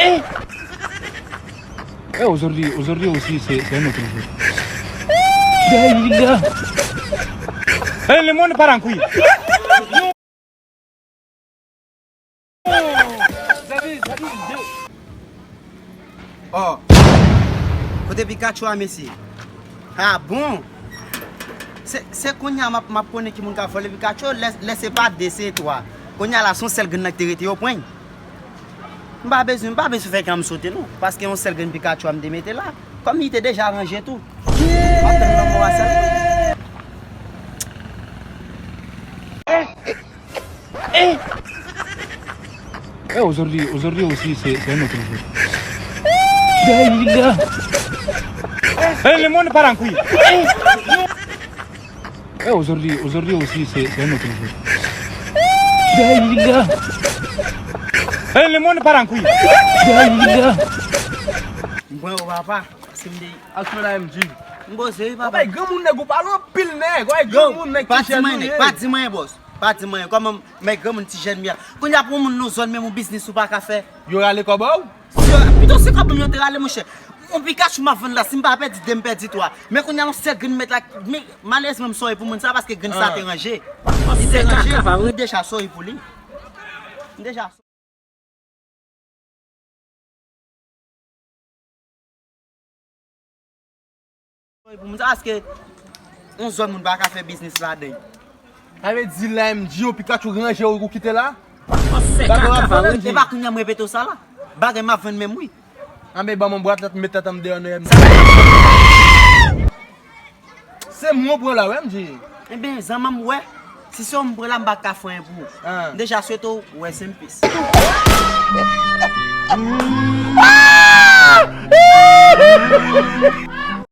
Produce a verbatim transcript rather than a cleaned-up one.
Eh! Eh, aujourd'hui, aujourd'hui aussi, c'est, c'est un autre jour. Dai, Linda! Eh, le monde part en couille. Oh, kote Pikachu a, mesye? Ah bon? Se, se kounye a m ap, m ap konnen ki moun k ap vòlè Pikachu, lè, lè se pa de, se twa. Kounye a la, se yon sèl grenn nan ki te rete, yo pran l. M pa bezwen, m pa bezwen fè kè m sote non, paske yon sèl grenn Pikachu a m te mete la. Kòm li te deja ranje tou. M ap tann lanmò a sèlman. Eh! Eh, aujourd'hui, aujourd'hui aussi, c'est, c'est un autre jour. Dai, Linda! Eh, le monde part en couille. Eh! Eh, aujourd'hui, aujourd'hui aussi, c'est, c'est un autre jour. Dai, Linda! Eh, le monde part en couille. Dai, Linda! M pran yo, papa, paske m te... Ak mwen la, M J. M poze wi, papa. Bay granmoun nèg, ou pale anpil nèg, bay granmoun nèg, ti jèn nou ye. Pa di m anyen, bòs. Pa di m anyen. Kòman m bay granmoun, ti jèn m ye a? Kounye a pou moun nan zòn, menm yon biznis ou pa ka fè. Yo rale kòb ou? Pito se kòb mwen yo te rale, monchè. Yon Pikachu m ap vann la, si m pa pèdi de, m pèdi twa. Men kounye a yon sèl grenn m met la, men malerezman m sòri pou moun sa, paske grenn sa te ranje. Li te ranje, m deja sòri pou li. M deja sòri pou moun sa, paske yon zòn moun pa ka fè biznis ladan. Sa vle di la, M J, yon Pikachu ranje ou, ou kite la? Bagay w ap vann, M J. E pa kounye a m repete w sa la. Bagay m ap vann menm wi. Anben, ban m yon bwat, lè m met tèt an m deyò nan M J. Se mwen w pran la, wi, M J. Enben, zanmanm, wè, si se w m pran la, m pa ka fè anyen pou ou. M deja swete w rest in peace.